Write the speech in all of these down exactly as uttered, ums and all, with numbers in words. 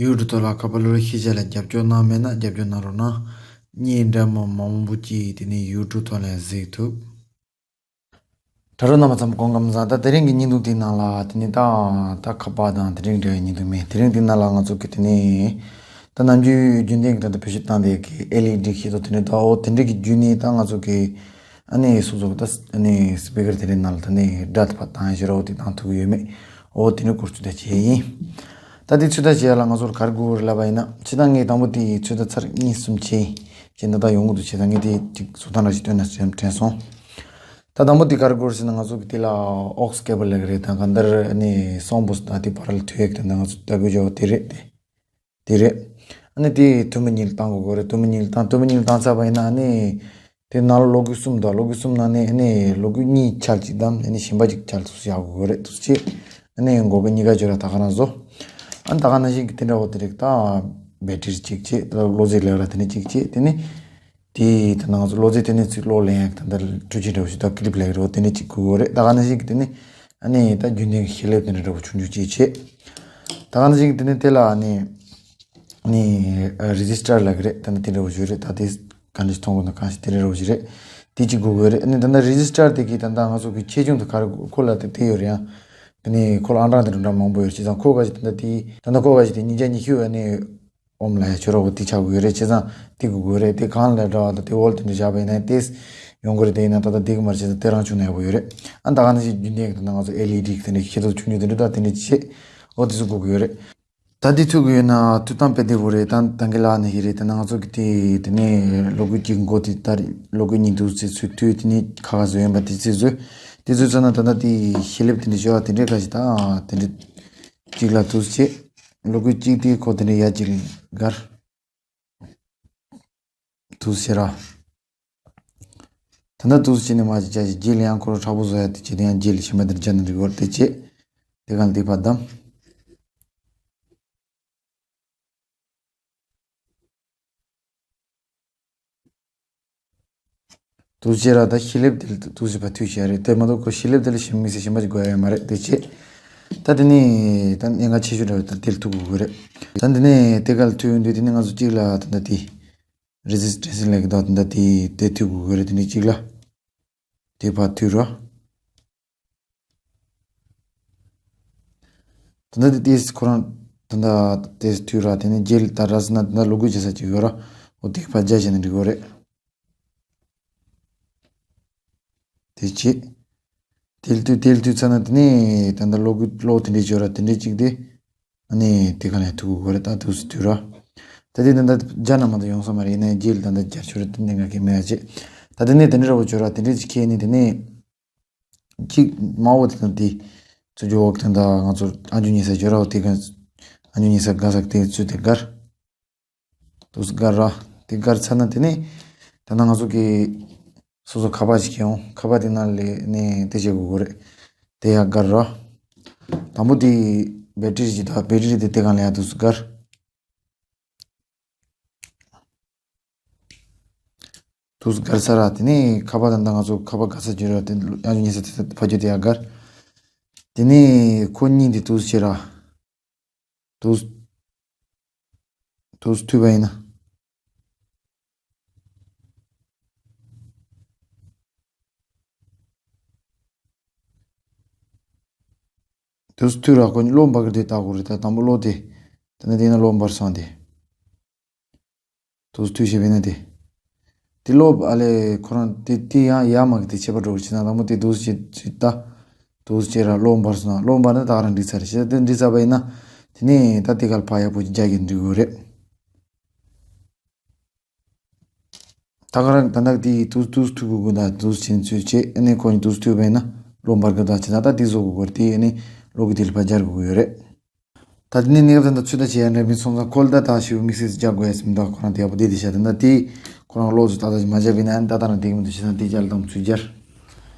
ཡུ་ཊུབ་ཐོག་ལ་ཁ་པར་བློ་རིག་ཤེས་བྱ་ལ་རྒྱབ་སྐྱོར་གནང་མེད་ན་རྒྱབ་སྐྱོར་གནང་རོགས་གནང་། བརྙན་འདྲ་མིན་མང་པོ་ཅིག་དེ་ནས་ཡུ་ཊུབ་ཐོག་ལ་གཟིགས་ཐུབ། དྲ་གྲོགས་རྣམ་པ་ཚོ་སྐུ་ཁམས་བཟང་། ད་དེ་རིང་གི་བརྙན་ཐུང་དེའི་ནང་ལ་དེ་ནས་ད་ད་ཁ་པར་དང་དེ་རིང་འབྲེལ་བའི་བརྙན་ཐུང་མེད། དེ་རིང་དེའི་ནང་ལ་ང་ཚོ་གི་དེ་ནས་ད་ནམ་རྒྱུན་རྒྱུན་ལྡན་གྱི་ད་ལྟ་བེད་སྤྱོད་བཏང་བསྡད་ཀྱི་ཨེལ་ཨི་ཌི་ཤེས་ཚོ་དེ་ནས་ད་འོ་དེ་འདྲ་གི་བརྒྱུད་ནས་ད་ང་ཚོ་གི་ཨ་ནི་སོ་སོ་ད་ཨ་ནི་སི་པི་ཀར་དེ་རིང་ནང་ལ་ད་ནི་སྒྲ་དེ་ཕར་བཏང་ཡ་ཞིག་རོགས་དེ་བཏང་ཐུབ་ཀྱི་ཡོད་མེད། འོ་དེ་ནི་སྐོར་ཚོད་ལྟ་བྱས་ཡིན། ད་དེ་ཚོད་ལྟ་བྱས་ཡ་ལ་ང་ཚོར་ག་རེ་དགོས་རེད་ལབ་པ་ཡིན་ན། ཕྱི་ད་ངས་དང་པོ་དེ་ཚོད་ལྟ་ཚར་གཉིས་གསུམ་བྱས་བྱས་ད་ད་ཡོང་གི་འདུག་བྱས་ད་ངས་དེ་གཅིག་བཟོ་སྟངས་ར་ཞིག་སྟོན་ན་ཟེར་དྲན་སོང་། ད་དང་པོ་དེ་ག་རེ་དགོས་རེད་ཟེར་ན། ང་ཚོ་གི་དེ་ལ་ཨོག་སི་ཀེ་བལ་ལབ་ཀྱི་རེད། ད་གང་ལྟར་ཨ་ནི་སའུན་ཌ་བོག་སི་དང་དེ་བར་ལ་མཐུད་ཡག་དེ་ད་ང་ཚོ་ལྟ་དགོས་ཡོད་དེ་རེད་དེ། དེ་རེད། ཨ་ནི་དེ་ཐུར་མ་གཉིས་ལ་བཏང་དགོས་ཀྱི་རེད། ཐུར་མ་གཉིས་ལ་བཏང་། ཐུར་མ་གཉིས་ལ་བཏང་ཚར་བ་ཡིན་ན་ཨ་ནི་དེ་ནང་ལ་གློག་སྐུད་གསུམ་འདུག་གློག་སྐུད་གསུམ་ནང་ནས་ཨ་ནི་གློག་སྐུད་གཉིས་འཆར་གཅིག་དང་ཨ་ནི་གཞན་པ་གཅིག་འཆར་ཚུར་བཞག་དགོས་ཀྱི་རེད། འདུག་སེ་བྱས་ཨ་ནི་མགོ་སྐོར་གཉིས་ཀ་སྦྱོར་ར་ད་ག་རང་བཟོ། ཨ་ནི་ད་ག་ནང་བཞིན་གྱི་དེ་འདྲ་བོ་དེ་རིགས་ད་བེ་ཊི་རི་གཅིག་བྱས། ད་གློག་རྫས་ལབ་ར་དེ་ནས་གཅིག་བྱས། དེ་ནས་དེ་ད་ནང་ཚོ་གློག་རྫས་དེ་ནས་ཚུར་གློག་ལེན་ཡག་ད་ལྟ་འཕྲུལ་ཆས་འདྲ་བོ་ཞིག་ད་ཀི་ལིབ་ལབ་ཀྱི་རེད། དེ་ནས་གཅིག་དགོས་ཀྱི་རེད། ད་ག་ནང་བཞིན་གྱི་དེ་ནས་ཨ་ནི་ད་རྒྱུན་ལྡན་གྱི་ཤེལ་ལེབ་དེ་འདྲ་འདྲ་བོ་ཆུང་ཆུང་གཅིག་བྱས། ད་ག་ནང་བཞིན་གྱི་དེ་ནས་དེ་ལ་ཨ་ནི་ནི་རེ་ཛིས་ཊར་ལབ་ཀྱི་རེད། ད་ནི་དེ་འདྲ་བོ་ཞིག་རེད། ད་དེ་ག་འདྲ་ཞིག་མཐོང་གི་འདུག་གང་ཞིག་དེ་འདྲ་འདྲ་བོ་ཞིག་རེད། དེ་གཅིག་དགོས་ཀྱི་རེད། ཨ་ནི་ད་ལྟ་རེ་ཛིས་ཊར་དེ་གི་ད་ལྟ་ང་ཚོ་གི་ཆེ་ཆུང་དེ་ག་རེ་ཁོ་ལ་དེ་དེ་ཡོད་རེད་ཡ། དེ་ནས་ཁོ་ལ་ཨང་གྲངས་དེ་འདྲ་འདྲ་མང་པོ་ཡོད་རེད། བྱས་ཙང་ཁོ་ག་ཞིག་ད་ལྟ་དེ་ད་ལྟ་ཁོ་ག་ཞིག་དེ་ཉིས་བརྒྱ་ཉི་ཤུ་ཨ་ནི་ཨོམ་ལ་ཡ་ཆོ་རོགས་པོ་དེ་ཆགས་དགོས་ཡོད་རེད། བྱས་ཙང་དེ་དགོས་དགོས་རེད། དེ་གང་ལ་འདྲ་བ་དང་དེ་འོལ་དེ་འདྲ་བཞག་པ་ཡིན་ན་དེ་ཡོང་གི་རེད། དེ་ཡིན་ན་ད་ལྟ་དེ་གི་མར་བྱས་ཙང་དེ་རང་བྱུང་ནས་ཡག་པོ་ཡོད་རེད། ཨ་ད་ག་ནང་བཞིན་རྒྱུན་ལྡན་གྱི་ད་ལྟ་ང་ཚོ་ཨེལ་ཨི་ཌི་དེ་འདྲ་ཤེལ་ཏོག་ཆུང་ཆུང་དེ་འདྲ་ད་དེ་འདྲ་བྱས། འོ་དེ་ཚོ་དགོས་ཀྱི་ཡོད་རེད། ད་དེ་ཚོ་དགོས་ཡོད་ན་དུས་དང་དཔེ་བདེ་པོ་རེད། ད་ད་གིན་ལ་ནི་ཡིན་རེད། ད་ང་ཚོ་གི་དེ་དེ་ནས་གློག་སྐུད་ཀྱི་མགོ་དེ་ད་གློག་སྐུད་གཉིས་འདུག་སེ་ཚུར་མཐུད། དེ་ནས་ཁ་ཁ་བཟོས་ཡིན་པ་དེ་ཚོ་བཟོས། དེ་ཚོ་བཟོས་ན་ད་ལྟ་དེ་ཤེལ་ལེབ་དེ་འདྲ་ཞོ་བ་དེ་འདྲའི་ཁ་ཞིག་ད་དེ་འདྲ་གཅིག་ལ་འདུག་སེ་བྱས། གློག་སྐུད་གཅིག་དེ་ཁོ་དེ་འདྲ་ཡ་གཅིག་ལ་སྒར། འདུག་སེ་ར། ད་ལྟ་འདུག་སེ་བྱས་ནས་མ་ཅིག་བྱ་ཞིག་རྗེས་ལ་ཡང་ཁོ་རང་མཁྲེགས་པོ་བཟོ་ཡ་དེ་བྱས་ཏེ་ཡང་རྗེས་ལ་ཞིམ་པ་དེ་འདྲ་བྱས་ནས་འགྲིག་གི་རེད། དེ་བྱས། དེ་གང་ལ་དེ་ཕར་བསྡམས། འདུག་སེ་ར་ད་ཤེལ་ལེབ་དེ་ལ་འདུག་སེ་ཕར་མཐུད་བྱས་རེད། དེ་མ་གཏོགས་ཁོ་ཤེལ་ལེབ་དེ་ལ་ཞིམ་མི་སྲིད་ཞིམ་པ་ཅིག་དགོས་ཡ་ཡོད་མ་རེད། དེ་བྱས། ད་དེ་ནས་ད་གནད་འགག་ཆེ་ཤོས་འདྲ་བོ་ད་དེ་ལ་མཐུད་དགོས་ཀྱི་རེད། ད་དེ་ནས་དེ་ག་ལ་མཐུད་ཡོང་དུས་དེ་ནས་ང་ཚོ་གཅིག་ལ་ད་ལྟ་དེ་རེ་ཛིས་ཊེན་སི་ལབ་ཀྱི་འདུག་ད་ལྟ་དེ་དེ་མཐུད་དགོས་ཀྱི་རེད། དེ་ནས་གཅིག་ལ་དེ་ཕར་མཐུད་རོགས། ད་ལྟ་དེ་ཏོག་ཙམ་ཁོ་རང་ད་ལྟ་ཏོག་ཙམ་མཐུད་ར། དེ་ནས་རྗེས་ལ་ད་ར་ཟེར་ན་ད་ལྟ་གློག་སྐུད་བྱེད་ས་ཅིག་ཡོད་ར། འོ་དེ་ཕར་སྦྱར་བྱས་ན་འགྲིག་གི་རེད། དེ་བྱས། དེ་ལ་མཐུད། དེ་ལ་མཐུད་ཚར་ན་དེ་ནས་ད་ལྟ་གློག་སྐུད་གློག་དེ་འདྲས་ཡོད་ར། དེ་འདྲས་གཅིག་དེ་ཨ་ནི་དེ་ག་ལ་མཐུད་དགོས་རེད། ད་ཏོག་ཙམ་མཐུད་ར། ད་དེ་ད་ལྟ་སྦྱར་ན་མ་གཏོགས་ཡོང་ས་མ་རེད། ཡིན་ན་རྗེས་ལ་ད་ལྟ་སྦྱར་ཆོག་རེད། དེ་གནད་འགག་གི་མེད་ཡ་བྱས། ད་དེ་ནས་དེ་འདྲ་འདྲ་བོ་ཡོད་ར། དེ་འདྲས་ཅིག་ཁྱེར་ནས་དེ་ནས། གཅིག་མ་འོ་དེ་དང་དེ་ཚུར་འཇོག་འོག་དེ་འདྲ་ང་ཚོ་ཨ་འཇུ་ཉི་ཟེར་འཇོག་ར། འོ་དེ་ག་ཨ་འཇུ་ཉི་ཟེར་དགའ་ས་དེ་ཚུར་དེ་སྒར། དུས་སྒར་ར། དེ་སྒར་ཚར་ན་དེ་ནས་ད་ནང་ང་ཚོ་གི་སོ་སོ་ཁ་པར་ཞིག་ཡོང་། ཁ་པར་དེ་ནང་ལས་ནས་དེ་བྱེད་དགོས་ཀྱི་རེད། དེ་ཡར་སྒར་ར། དང་པོ་དེ་བེ་ཊི་རི་ཞིག་ད་བེ་ཊི་རི་དེ་དེ་གང་ལ་ཡར་དུས་སྒར། དུས་སྒར་ས་ར། དེ་ནས་ཁ་པར་དང་ད་ང་ཚོ་ཁ་པར་ག་ས་བརྗོད་ར་དེ་ཡང་ཉེ་ས་དེ་ཕ་རྒྱུད་དེ་ཡར་སྒར། དེ་ནས་ཁོ་གཉིས་དེ་དུས་བྱེད་ར། དུས་དུས་མཐུད་པ་ཡིན་ན། དུས་མཐུད་ར། ཁོ་གཉིས་གློག་འབར་གི་དེ་ལྟ་དགོས་རེད། ད་དང་པོ་གློག་དེ་དེ་ནས་དེ་ན་གློག་འབར་སོང་དེ། དུས་མཐུད་བྱས་པས་ན་དེ། དེ་གློག་ཨ་ལས་ཁོ་རང་དེ་དེ་ཡང་ཡར་མར་གི་དེ་ཁྱད་པར་འགྲོ་གི་བྱས་ན་དང་པོ་དེ་དུས་བྱེད་ཅིག་ལྟ། དུས་བྱེད་ར་གློག་འབར་སོང་ན། གློག་འབར་ན་ད་ག་རང་འགྲིག་ཚར་རེད། བྱས་ཙང་དེ་འགྲིག་ཚར་བ་ཡིན་ན་དེ་ནས་ད་དེ་ག་ལ་ཕར་ཡག་པོ་ཅིག་རྒྱག་གི་འགྲིག་གི་རེད། ད་ག་རང་ད་ལྟ་དེ་དུས་དུས་མཐུད་དགོས་དགོས་ད་དུས་བྱེད་ཚུལ་བྱེད། ཨ་ནི་ཁོ་གཉིས་དུས་མཐུད་པས་ན་གློག་འབར་གི་ད་བྱས་ན་ད་དེ་བཟོ་དགོས་གི་རེད། དེ་ཨ་ནི་གློག་གི་དེ་ལ་ཕར་སྦྱར་དགོས་ཀྱི་ཡོད་རེད། ད་དེ་ནས་གནས་སྐབས་ད་ལྟ་ཚོད་ལྟ་བྱེད་ཡ་འདྲ་མིན་སོང་ཙང་ཁོ་ལ་ད་ད་ཞིབ་དམིགས་བསལ་རྒྱག་དགོས་ཡ་ཟིན། ད་ཁོ་རང་དེ་ཡག་པོ་བསྡད་དེ་བྱ། དེ་འདྲ་དེ་ཁོ་རང་གློག་ཚོ་ཏག་ཏག་ཅིག་མ་བརྒྱབ་པ་ཡིན་ན་ཨ་ནི་ད་ད་རང་བསྡད་གི་མི་འདུག་བྱས་ཙང་དེ་རྒྱག་ལ་དང་ཚུར་སྦྱར།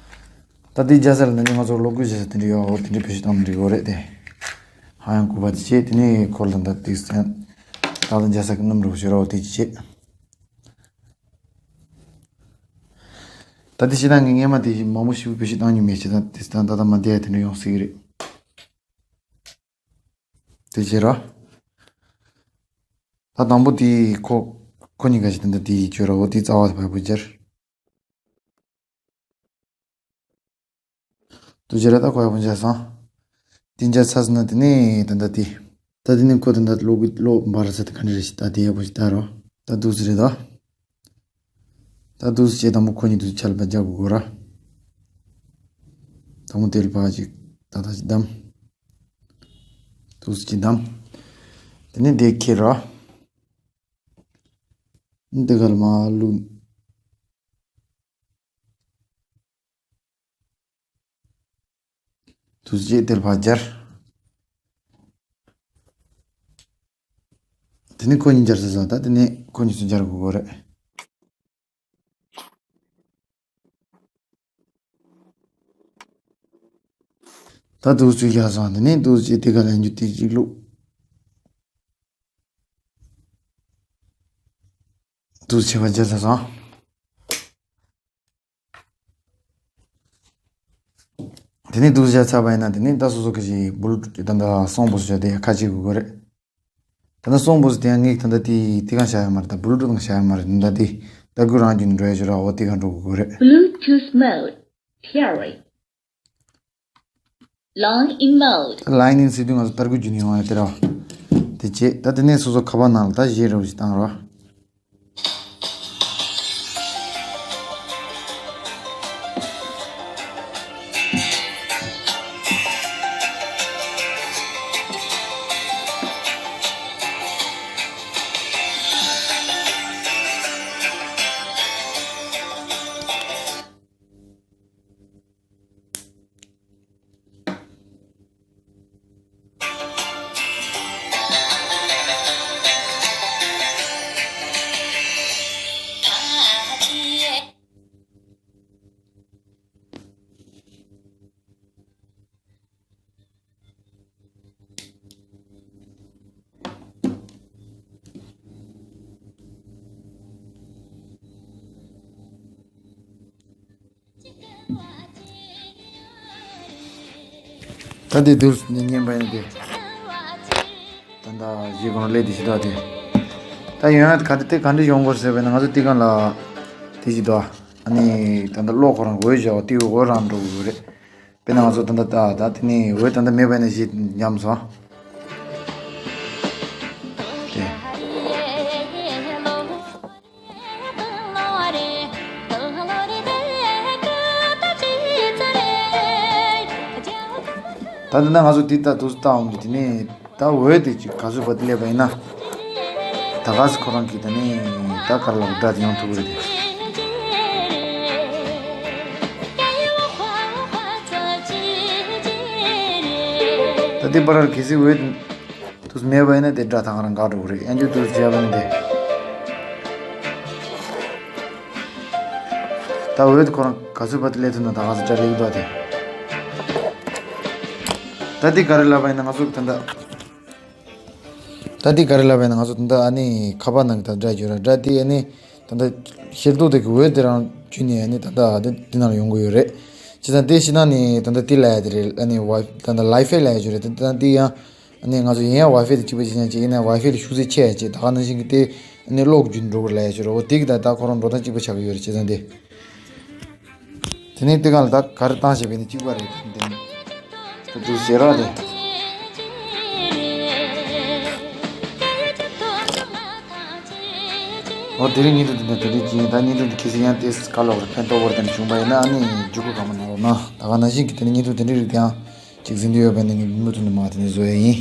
ད་དེ་རྒྱག་ས་ལ་ནི་ང་ཚོ་གློག་སྐུད་བྱེད་ས་དེ་འདྲ་ཡོད། འོ་དེ་འདྲའི་བེད་སྤྱོད་བཏང་ན་འགྲིག་གི་རེད་དེ། ཧ་ཡང་སྐུད་པ་དེ་བྱས། དེ་ནས་ཁོ་ལ་ད་ལྟ་དེ་སེམས་ཏག་ཏག་རྒྱག་ས་གི་སྣུམ་རུ་བྱོས་ར། འོ་དེ་ཅིག་བྱས། ད་དེ་བྱས་ན་ངས་སྔས་མ་དེ་མང་པོ་ཞིག་བེད་སྤྱོད་བཏང་མྱོང་མེད་བྱས་ཙང་དེ་ད་ད་ད་མ་བསྡད་ཡ་དེ་འདྲ་ཡོང་སྲིད་གི་རེད། དེ་བྱས་ར། ད་དང་པོ་དེ་ཁོ་ཁོ་གཉིས་ཀ་ཞིག་དེ་འདྲ་དེ་བྱོས་ར། འོ་དེ་རྩ་བ་དེ་ཕར་བུ་སྦྱར། དུ་སྦྱར་ར། ད་ཁོ་ཡག་པོ་སྦྱར་སོང་། དེ་སྦྱར་ཚར་སོང་ན་དེ་ནས་ད་ད་དེ། ད་དེ་ནས་ཁོ་ད་ད་གློག་གི་གློག་འབར་ས་དེ་ག་འདྲ་རེད་ཤག་ད་དེ་ཡག་པོ་ཞིག་ལྟ་རོགས། ད་འདུག་སེ་རེད་ད། ད་འདུག་སེ་བྱས་དང་པོ་ཁོ་གཉིས་དུ་ཆ་ལ་ཕར་སྦྱར་དགོས་ར། དང་པོ་དེ་ལ་ཕར་ཅིག་ད་ད་ཅིག་བསྡམས། འདུག་སེ་ཅིག་བསྡམས། དེ་ནས་དེ་ཁྱེར་ར། འདི་ག་ལ་མར་བླུགས། དུ་རྗེས་དེར་ཕར་སྦྱར། དེ་ནས་ཁོ་གཉིས་སྦྱར་ཚར་སོང་། ད་དེ་ནས་ཁོ་གཉིས་སུ་སྦྱར་དགོས་ཀྱི་རེད། ད་འདུག་སེ་བཞག་སོང་། དེ་ནས་འདུག་སེ་དེ་ག་ལ་འཇུ་དེ་གཅིག་བླུགས། འདུག་སེ་བྱས་པ་སྦྱར་ཚར་སོང་། དེ་ནས་འདུག་སེ་བཞག་ཚར་བ་ཡིན་ན། དེ་ནས་ད་སོ་སོ་གི་ཞིག་བུ་ལུ་ཊུ་ད་ད་སོང་བུ་སུ་བྱ་དེ་ཡ་ཁ་ཅིག་དགོས་ཀྱི་རེད། ད་ནི་སོང་བུ་སུ་དེ་ཡང་ངས་ད་ད་དེ་དེ་གང་བྱ་ཡ་མ་རེད། ད་བུ་ལུ་ཊུ་གང་བྱ་ཡ་མ་རེད། ད་དེ་ད་གུ་རང་རྒྱུན་འགྲོ་ཡ་ཞོར་འོ་དེ་གང་འགྲོ་དགོས་ཀྱི་རེད། Bluetooth mode pairing. Line in mode. ད་line in ཟེར་དུས་ང་ཚོ་ཏར་གུ་རྒྱུན་ཡོང་ཡ་དེ་ར། དེ་བྱས་ད་དེ་ནས་སོ་སོ་ཁ་པར་ནང་ལ་ད་གཞས་རབ་ཞིག་བཏང་རོགས། ད་དེ་དུས་ཉན་ཉན་པ་ཡིན་ཏེ། ད་ད་གཞས་གང་ལས་དེ་ཞིག་ད་དེ། ད་ཡོང་ཡ་ག་དེ་དེ་ག་འདྲ་ཡོང་དགོས་ཟེར་བས་ན། ང་ཚོ་དེ་གང་ལ་དེ་ཞིག་ད། ཨ་ནི་ད་ད་གློག་ཁོ་རང་འོད་བཞག་པ་དེ་འོད་རང་འགྲོ་དགོས་རེད། དཔེར་ན་ང་ཚོ་ད་ད་ད་ད་དེ་ནས་འོད་ད་ད་མེད་པ་ཡིན་ན་གཞས་ཉམས་སོང་། དེ། ད་ལྟ་ན་ང་ཚོ་འདི་ལྟ་འདུག་སེ་བཏང་འོང་གི། དེ་ནས་ད་འོད་དེ་ཅིག་ག་ཚོད་བར་དུ་སླེབས་པ་ཡིན་ན། ད་ག་སེ་ཁོ་རང་གིས་ད་ནི་ད་ག་རེ་ལབ་སྒྲ་དེ་ཡོང་ཐུབ་ཀྱི་རེད་དེ། ད་འདི་བར་གལ་སྲིད་འོད་དུ་མེད་པ་ཡིན་ན་དེ་སྒྲ་ཐང་རང་འགག་འགྲོ་གི་རེད། ཡང་འཇུ་དུ་བྱས་པ་ཡིན་ཏེ། ད་འོད་ཁོ་རང་ག་ཚོད་བར་དུ་སླེབས་ཐུབ་ན། ད་ག་ཚོད་སྒྲ་སླེབས་འདུག་དེ། ད་འདི་ག་རེ་ལབ་པ་ཡིན་ན་ང་ཚོ་ད་ལྟ། ད་འདི་ག་རེ་ལབ་པ་ཡིན་ན་ང་ཚོ་ད་ལྟ་ཨ་ནི་ཁ་པར་ནང་གི་ད་སྒྲ་བརྗོད་ར། སྒྲ་དེ་ཨ་ནི་ད་ལྟ་ཤེར་རྡོ་དེ་གི་འོད་དེ་རང་བརྒྱུད་ནས་ཨ་ནི་ད་ལྟ་འདི་འདི་ནང་ལ་ཡོང་གི་ཡོད་རེད། བྱས་ཙང་དེ་ཤི་ན་ནི་ད་ལྟ་དེ་ལབ་ཡ་དེ་རེད། ཨ་ནི་ཝའི་ད་ལྟ་ལའི་ཕའི་ལབ་ཡ་ཅིག་རེད། ད་ལྟ་དེ་ཡང་ཨ་ནི་ང་ཚོ་ཡིན་ཡང་ཝའི་ཕའི་དང་གཅིག་པ་ཅིག་ཡིན་ཡང་ཅིག་ཡིན་ན་ཝའི་ཕའི་ལ་ཤུགས་ཚད་ཆེ་ཡ་ཅིག་ད་ག་ནང་བཞིན་གྱི་དེ་ཨ་ནི་གློག་བརྒྱུད་འགྲོ་གི་ལབ་ཡ་ཅིག་རེད། འོ་དེ་གི་ད་ད་ཁོ་རང་འགྲོ་སྟངས་གཅིག་པ་ཆགས་ཀྱི་ཡོད་རེད། བྱས་ཙང་དེ། དེ་ནས་དེ་གང་ལ་ད་ག་རེ་བཏང་བྱས་པས་ནི་གཅིག་པ་རེད། དེ་ནི་དེ་འདུག་ཟེར་ར་དེ། འོ་དེ་རིང་བརྙན་ཐུང་འདི་འདྲ་དེ་འདྲ་ཅིག་ཡིན། ད་བརྙན་ཐུང་འདི་གལ་སྲིད་ཡང་དེ་ག་ལོག་རེ་ཕན་ཐོགས་པར་དེ་འདྲ་བྱུང་པ་ཡིན་ན་ཨ་ནི་བརྒྱུད་སྐུར་གང་མ་གནང་རོགས་གནང་། ད་ག་ནང་བཞིན་གྱི་དེ་ནི་བརྙན་ཐུང་དེ་འདྲ་རིགས་དེའང་ཅིག་གཟིགས་འདོད་ཡོད་པས་ན་ངས་མུ་མཐུད་ནས་མར་དེ་ནས་བཟོ་ཡ་ཡིན།